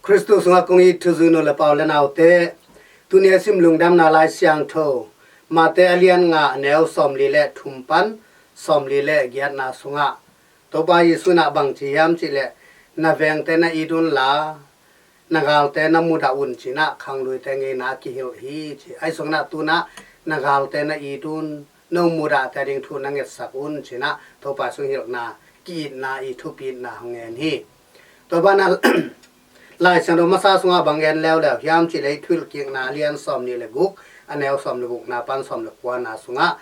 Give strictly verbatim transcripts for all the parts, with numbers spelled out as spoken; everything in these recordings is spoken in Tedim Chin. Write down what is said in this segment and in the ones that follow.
Khristu sungah kong it thuzui nu le pa u le naute, tuni a sim lungdamna Lai Siangtho Mate a lian nga, a neu sawmli le thum pan sawmli le giatna sungah Topa Jesu in ah bang ci hiam cih leh, na vengte na it unla, na galte na mudah un ci-in ah khangluite ngeina kihilh hi ci. Ahi zongin ah tu-in ah na galte na it un, no mudahte ading thu na ngetsak un ci-in ah Topa sung hilhna, ki-itna i thupi itna hong ngen hi. Tua banah Lai Siangtho masa sungah bang en leuleu hiam cih leh, Thuhilhkikna a lian sawmnih le guk, a neu sawm le gukna pan sawm le kuana sungah,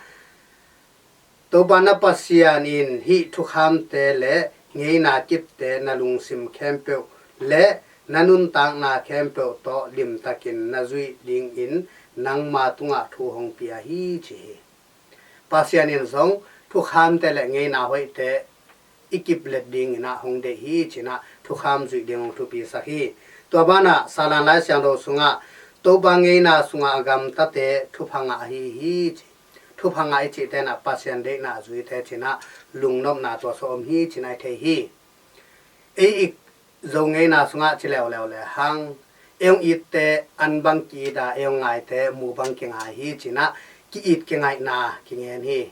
Topa na Pasian in hih thukhamte le ngeina kipte na lungsim khempeuh le na nuntakna khempeuh tawh limtakin na zuih dingin nangma tungah thu hong pia hi ci hi. Pasian in zong thukhamte le ngeina hoihte i kip let dingin ah hong deih hi ci-in ah thukham zuih ding hong thupisak hi. Tua banah Salan Lai Siangtho sungah Topa ngeina sungah a gamtate thupha ngah ahi hi ci. Thupha ngah i cihte in ah Pasian deihna a zuite ci-in ah lungnopna tua sawm hi ci-in ah i thei hi. Ei i Zo ngeina sungah ci leuleu le hang, ei hong itte an bang ki-it a, ei hong ngaite mu bang kingai hi ci-in ah ki-it kingaihna kingen hi.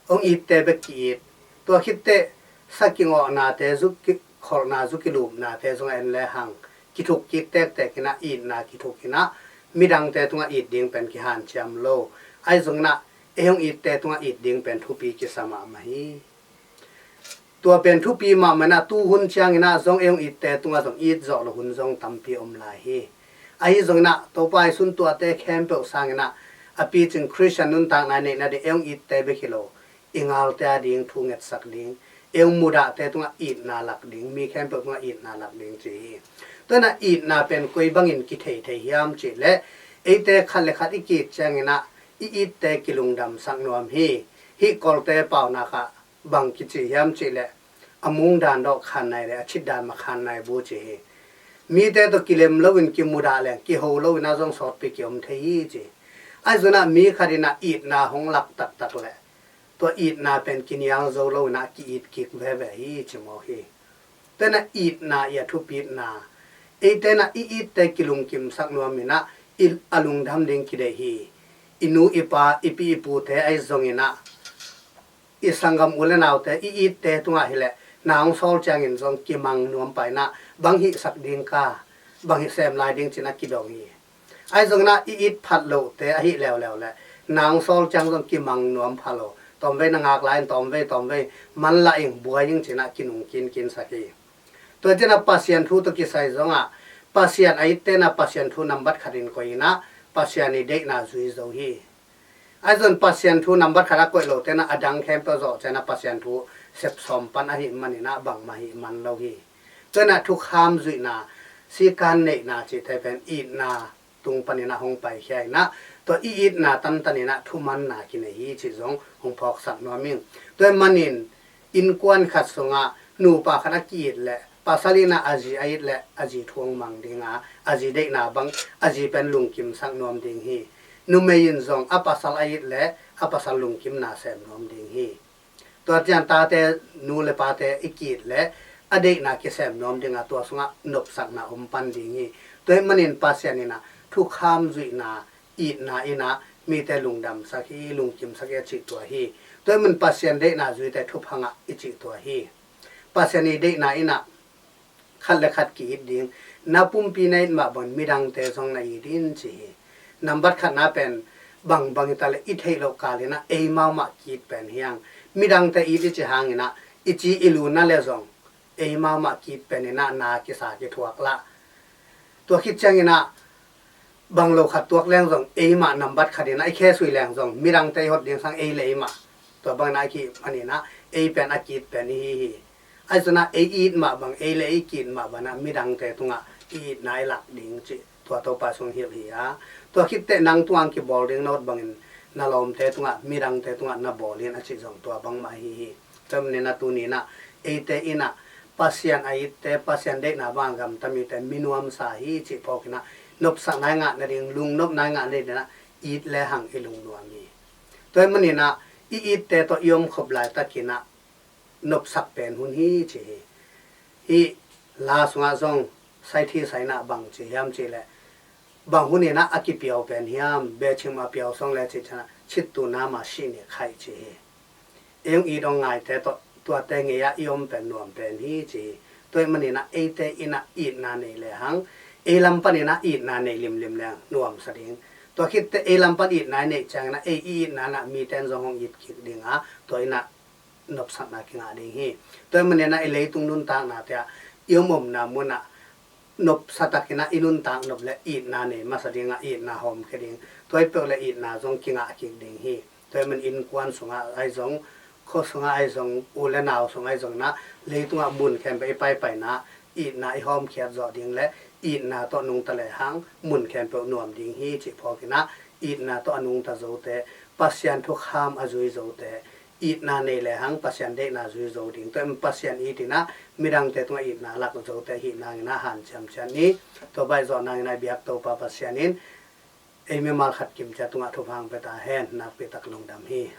Hong itte bek ki-it. Tua khit teh sa kingawhnate, zu ki, kholhna, zu kilupnate zong en le hang, kithuk kik tektek in ah, itna kithuk in ah, midangte tungah it ding pen kihanciam lo. Ahi zongin ah ei hong itte tungah it ding pen thupi kisa mahmah hi. Tua pen thupi mahmah in ah, tu hun ciangin ah zong ei hong itte tungah zong it zawh lo hun zong tampi om lai hi. Ahi zongin ah Topa Jesu in tuate khempeuh sangin ah, a picing Khristian nuntakna i neih nading ei hong itte bek hi lo, i galte ading thu ngetsak ding, ei hong mudahte tungah itna lak ding, mi khempeuh tungah itna lak ding ci hi. Tua in ah itna pen koi bangin kithei thei hiam cih leh, eite khat le khat i ki-it ciangin ah i itte kilungdamsak nuam hi. Hih Kawlte paunak ah bang kici hiam cih leh, a mung dan dawh khan nai le a cit dan mah khan nai bu ci hi. Mite tawh kilem loin kimudah leng kiho loin ah zong sawtpi kiom thei hi ci. Ahi zongin ah mi khat in ah itna hong lak taktak leh, tua itna pen kinial zo loin ah ki-it kik veve hi ci mawk hi. Tua in ah itna i a thupitna, eite in ah i itte kilungkimsak nuam in ah, i, a lungdam ding kideih hi. I nu i pa, i pi i pute ahi zongin ah, i sanggam u le naute, i itte tungah hi leh, na hong sawl ciangin zong kimang nuam pah in ah, bang hihsak ding ka, bang hih sem lai ding ci-in ah kidong hi. Ahi zongin ah i it phat lohte ahi leuleu leh, na hong sawl ciang zong kimang nuam pha lo. Tawmvei na ngak lai in, tawmvei, tawmvei man lah ing, buai ing ci-in ah kinung kinkin sak hi. Tua ciangin ah Pasian thu tawh kisai zongah, Pasian a itte in ah Pasian thu nambat khat in koih in ah, Pasian i deihna zui zo hi. Ahi zongin Pasian thu nambat khat a koih lote in ah a dang khempeuh zawh ciangin ah Pasian thu sep sawm pan ahih manin ah bangmah hih man lo hi. Tua in ah thukham zuihna, sikan neihna cihte pen itna tung panin ah hong paikhia in ah, tua i itna tantan in ah thumanna kinei hi cih zong hong phawksak nuam ing. Tua ahih manin innkuan khat sungah nupa khat a ki-it leh, pasal in ah a zi a it leh a zi thu hong mang ding a, a zi deihna bang, a zi pen lungkimsak nuam ding hi. Numei in zong a pasal a it leh a pasal lungkimna sem nuam ding hi. Tua ciang tate, nu le pate i ki-it leh a deihna kisem nuam ding a, tua sungah nopsakna om pan ding hi. Tua ahih manin Pasian in ah thukham zuihna, itna in ah mite lungdamsak hi, lungkimsak hi a cih tua hi. Tua ahih manin Pasian deihna zuite thupha ngah i cih tua hi. Pasian i deihna in ah khat le khat ki-it ding. Na pumpi na it mah bangin midangte zong na it in ci hi. Nambat khatna pen bangbang hi ta leh i theih loh kal in ah eimau mah ki-it pen hi hang. Midangte it i cih hangin ah i ci i lu na leh zong eimau mah ki-it pen in ah na kisa kithuak lah. Tua khit ciangin ah bang lo khat tuak leng zong eimah nambat khat in ah i khesui leng zong midangte i hot ding sang ei le eimah. Tua bangin ah i ki-it manin ah ei pen a ki-it pen i hi hi. Ahi zongin ah ei it mah bang, ei le ei ki-it mah bangin ah midangte tungah i itna i lak ding cih tua Topa sung hilh hi a. Tua khit teh nang tungah kibawl ding na hot bangin na lawmte tungah, midangte tungah na bawl in a cih zong tua bangmah hi hi. Tua ahih manin ah tuni in ah eite in ah Pasian a itte, Pasian deihna bang a gamta mite mi nuamsa hi cih phawk in ah, nopsakna i ngah nading, lungnopna i ngah nading in ah it le hang i lungnuam hi. Tua ahih manin ah i itte tawh i omkhop laitakin ah nopsak pen hun hi ci hi. Hih la sungah zong Saithi saina bang ci hiam cih leh, bang hun inah a kipiau pen hiam, bechim a piau song le cih cianah chittu nama sih nih khaih ci hi. Ei hong it hong ngaite tawh tuate ngei-ah i om pen nuam pen hi ci hi. Tua ahih maninah eite inah itna nei lehang, ei lam paninah itna nei limlim lehang nuamsa ding. Tua khitte ei lam pan itna i neih cianginah ei i itna inah mite in zong hong it kik dinga, tua inah nopsakna kingah ding hi. Tua ahih maninah i leitung nuntaknate ah i om omna munah nopsa takinah i nuntak nop le itna nei masa dingah itna hawmkhia ding. Tua hi peuh le itna zong kingah kik ding hi. Tua ahih man innkuan sungah ahi zong, khua sungah ahi zong, u le nau sungah ahi zong inah leitungah mun khempeuh i paipaina itna i hawmkhiat zawh ding le itna tawh nungta lehang mun khempeuh nuam ding hi cih phawkinah itna tawh a nungta zote, Pasian thukham a zui zote, itna nei lehang Pasian deihna zui zo ding. Tua ahih man Pasian itinah midangte tungah itna lak zote ahih nanginah hanciam ciat ni. Tua baih zawh nanginah i biak Topa Pasian in ei mimal khat kim ciat tungah thupha hong pia ta hen. Nakpi tak lungdam hi.